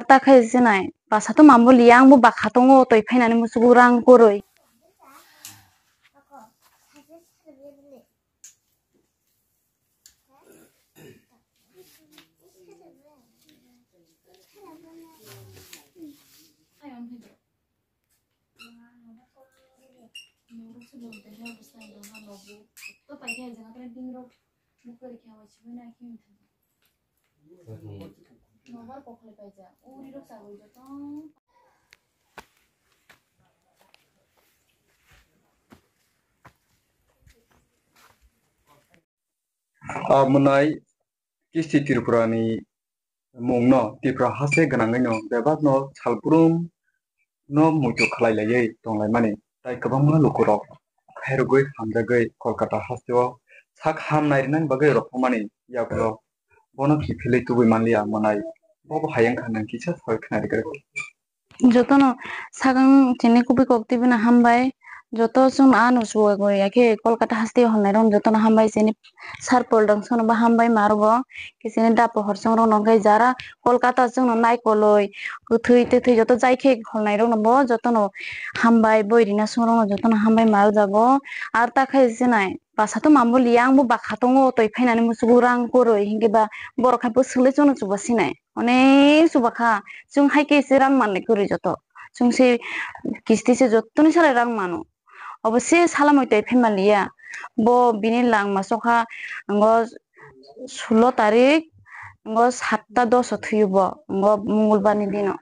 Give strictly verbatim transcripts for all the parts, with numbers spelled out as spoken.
ta khe sinai. Basa to mambo liya, ang bo bakha tongo, twi phainani musugo rang kwrwi. A mwnai kisti Tripura ni mung no Tripura haste gwnangwi no bebak no salbrum no muitu khlai laiwi tong lai mani, tai kwbangma lukurok khairogwi hamjagwi Kolkata haste o sak ham nairinani bagwi rophomani yagulo bono kiphilwi tubui manliya mwnai. Bobo hai wngkha nwng kisa sawi khnari kwrwi. Jotono sakang chini kubui kok tibina hambai. Joto chwng ano chuwagwi ya khe Kolkata haste o hwnnairok jotono hambai chini sir Pol Dangsano bo hambai ma rwgo. Khe chini da pohor chwng rokno khe jara Kolkata chwngno naikolwi kwthwi twthwi joto jai khe hwnnairokno bo jotono hambai boi rina chwng rokno jotono hambai ma rwjago. Ar ta khe sinai basa to mambo liya ang bo bakha tongo twi phainani musugo rang kwrwi hinkhe ba borok hai bwswk le chwngno chuba sinai. Onek chuba kha, chwng hai khe se rang manlai kwrwi joto. Chwng se kisti se jotoni salai rang mano. Obo se salamwi twi phaima liya. Bo bini langma chokha, ngo sulo tarik, ngo satta dos o thwiyo bo, ngo Mongolbar ni dino.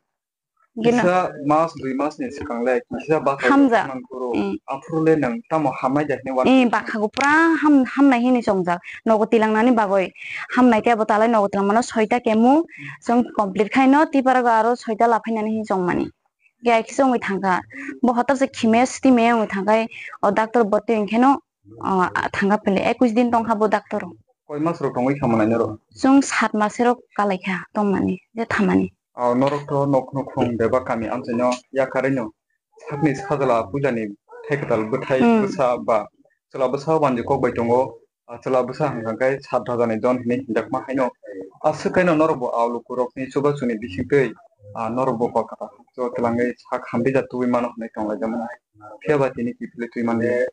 Gino. Kisa mas, dui mas ni swkang le, kisa bwkhak Hamjak. Mangkuro. Mm. Aphuru le nwng tamo hamnai da hwnwi uansuk. Eh, bwkhago pura ham-, hamnai hwnwi chongjak. Nogo tilangnani bagwi. Hamnai khe abo talai nogo tilangmano soita kemo chwng complete khaino tiparago aro soita laphainani hinwi chongmani. Khe ai khe chongwi thangkha. Bo hotor se khime stime wngwi thangkhai o doctor boti wngkheno, o, thangkha pele. Ekwis din tongkha bo doctor. Koi mas rok tongwi kha mwnai norok? Chwng sat mas rok kalaikha tongmani, je thamani. O norok to nok nukhung bebak kami amchaino yakarino sakni sajla puila ni thai kwtal bwthai Hmm. bwsa ba chwla bwsa wanjwi kok bai tongo. A chwla bwsa hwnkha khe sat hajar ni don hinwi hinjakma haino. Aswk kaino norok bo a lukurokni chubachu ni bisingtwi, a norok bo Kolkata o twlangwi sak hamri da tubui mano hwnwi tonglaijak mano. Phiya ba tini kiphilwi twi manliya.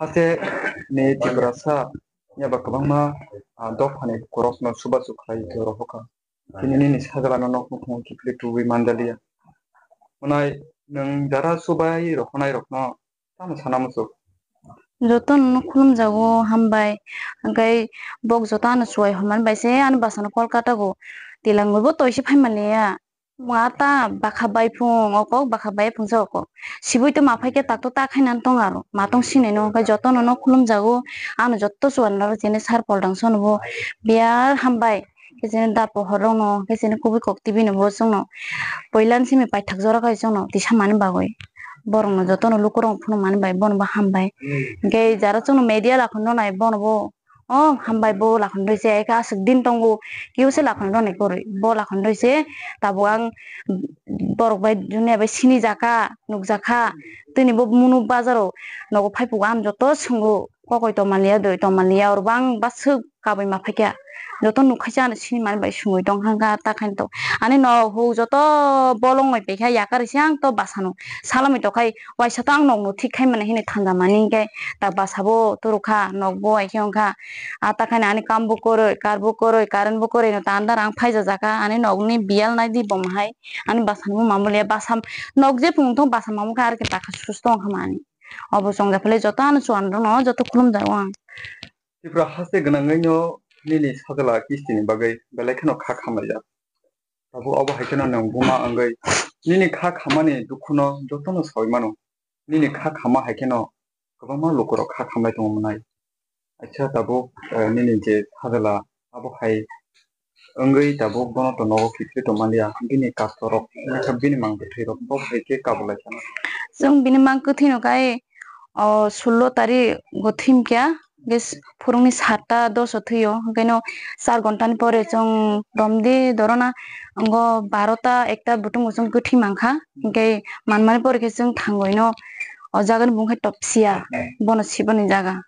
Haste ni Tiprasa yaba kwbangma, a, dophani khorokno chubachu khlai twi rohorkha. Tini nini sajlano nok nukhungo kiphilwi tubui manjaliya. Mwnai nwng jara chubai rohornai rokno tamo sana muchuk? Jotono no khulumjago, hambai. Hwnkhe bok joto ano chubai hwnmani bai se ani bwsano Kolkata go tilangwi bo toise phaimanliya. Wa ta bwkha bai phung oko, bwkha bai phung sa oko. Sibui to ma phai khe tak to ta khainani tong aro. Ma tong sinai no, hwnkhe jotono no khulumjago. Ano jotto chuanrok chini sir Pol Dangsono bo biyar hambai. Khe chini da pohor rokno, khe chini kubui kok tibino bo chwngno poilani simi paithak jora khai chwngno tisa mani bagwi. Borokno jotono lukurokno phunukmani bai bono bo hambai. Hwnkhe jara chwngno media lakhunuknai bono bo, o hambai bo lakhunuk rwise, khe aswk din tongo, kisa lakhunuknai kwrwi. Bo lakhunuk rwise, tabuk ang borok bai dunia bai sinijakha, nukjakha. Twini bo munu bazaro nogo phaipugo, ang joto swngo. Kokoi tongmaliya, doi tongmaliya, oro bang baswk kabui ma phaikha. Joto nukhaisa ano sinimani bai sungwi tongkha, ta khaino to. Ani nok huk joto bolong bai paikha, yakar se ang to bwsano salamwi tongkhai, waisa to ang nokno thik khai mani hinwi thanjamani hinkhe ta bwsabo turukha, nokbo waikhe wngkha. A ta khaino ani kambo kwrwi, karbo kwrwi, currentbo kwrwi no ta andar ang phaijajak kha, ani nokni biyal naidi bomo hai, ani bwsano bo mamaliya, bwsa nok jephung wngthok bwsa mamukha, arokhe takha susto wngkha mani. Obo chongjak phale joto ano chuanrokno joto khulumjago ang. Tripura haste gwnangwi no nini sajla kistini bagwi belai kheno kha khamlaijak. Tabuk obo hai kheno nwng buma wngwi nini kha khamani dukhuno jotono sawi mano. Nini kha khama hai kheno kwbangma lukurok kha khamlai tongo mwnai. Aisa tabuk, eh, nini je sajla abo hai wngwi tabuk bono to nogo kiphilwi tongmaliya, bini kastorok wngkha bini mang bwthwirok bo hai khe kabulai kheno. Chwng bini mang kwthwino kai, o, sullo tarikgo thwimkha, hwnkhe phurungni satta dos o thwio, hwnkhe no char ghontani pore chwng romdi dorona, wngkha barota ekta butung bo chwng kwthwi mankha, hwnkhe manmani pore khe chwng thangwi no o jagani bumung khe Topsia, bono sibani jaga.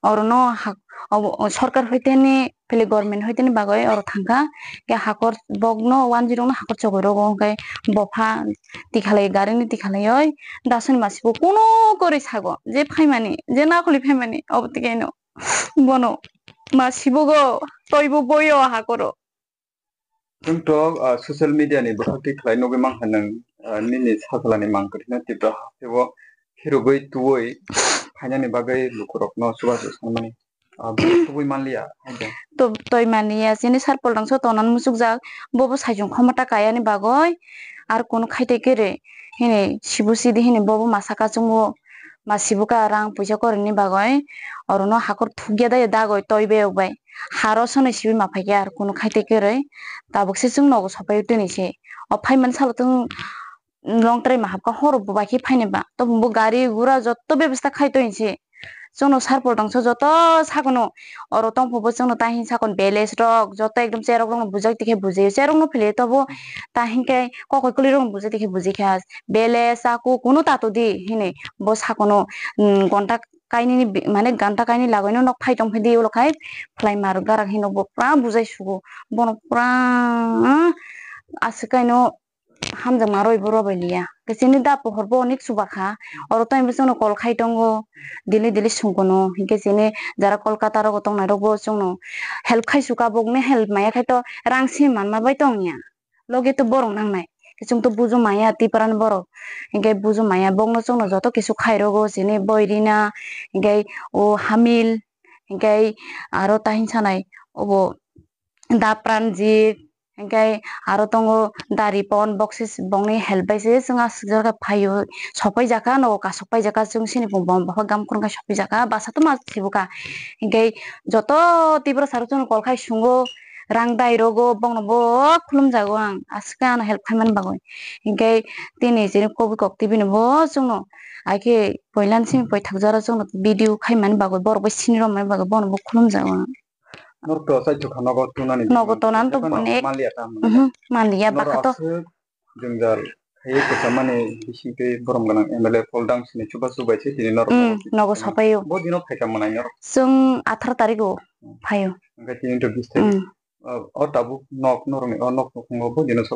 Orono ha-, obo, o sorkar hoiteni Phili government hoiteni bagwi oro thangkha, ke hakor bokno one zero no hakor chogwi rogo, hwnkhe bopha tikhalai, garini tikhalaioi, dasoni masibo kuno kwrwi sago, je phaimani, je nakholi phaimani, obo tikaino bono masibogo toibo boyo hakoro. Chwng tok, ah, social media ni bwkhak twi khlai nugwi mankha nwng, ah, nini sajla ni mang kwthwino Tipra hasteo khirogwi tuwi phainani bagwi lukurokno chubachu sanmani, ah, bo tubui manliya, hai de. To-, toi manliya, chini sar Poltangso tonani muchukjak, bobo saichung khomota kayani bagwi, ar kunu khaitwi kwrwi hini sibu sidi hini bobo masa kachungo, ma sibu ka rang puisa korini bagwi, orono hakor thukya dai dagwi toi beyok bai. Haro sonoi sibui ma phaikhe ar kunu khaitwi kwrwi, tabuk se chwng nogo sopai tini se. O phaimani salo chwng long trai ma hapkha, horo bo bai khe phaini ba. To bo gari gura joto bebasta khai to hinse. Chwngno sar Poltangso joto sakono oro tongphubo chwngno ta hin sakon beles rok joto ekdom cherok rokno bujak tikhe bujio. Cherokno phile tobo ta hinkhe kokoi kwlwi rokno bujak tikhe bujikha. Beles chaku kunu tato di hini bo sakono, mm, gonta kainwini bi-, mane ganta kainwi lagwino nok phai tongphidi, ulo khai phlai mar garak hino bo pura bujai sugo, bono pura aswk kaino hamjakma rwi bo rw bai liya. Khe chini da pohor bo onek chuba kha, oro to chwngno call khai tongo, daily daily sungkono, hinkhe chini jara Kolkata rogo tongnai rok bo chwngno help khai suka, bokni help maya khai to rang simi manma bai tongya. Logi to borok nangnai. Chwng to buju maya Tiprani borok. Hinkhe buju maya bokno chwngno joto kisu khairogo chini Boirina, hinkhe o Hamil, hinkhe aro tahin sanai obo Da Pranjit, hinkhe aro tongo Da Ripon, bokse bokni help bai se chwng aswk jora phaio, sopai jaka nogo kasok pai jaka chwng sini bumung bumung bokha gam kwrwng khe sopai jaka basa to ma sibuka. Hinkhe joto Tipra saro chwngno call khai sungo, rang dai rogo, bokno bo khulum jago ang, aswk ano help khaimani bagwi. Hinkhe tini chini kobui kok tibini bo chwngno, ai khe poilani simi poithak jora chwngno video khaimani bagwi, borok bai sini romani bagwi bono bo khulum jago ang. Norok to chaithok kha nogo tonani. Nogo tonani to jephano nek-, manliya ta. Mhm, manliya, norok baka to aswk jwngjal khaiwi kwchamani bisingtwi borom gwnang M L A Poltang sini chubachu bai se tini norok. Mm, nogo nogo sopaio. Bo dino phaikha mwnai norok. Chwng atharo tarigo. Mm. Phaio. Hwnkhe tini to bis tarik. Mm. O, o tabuk nok norokni o nok nukhungo bo dino sok.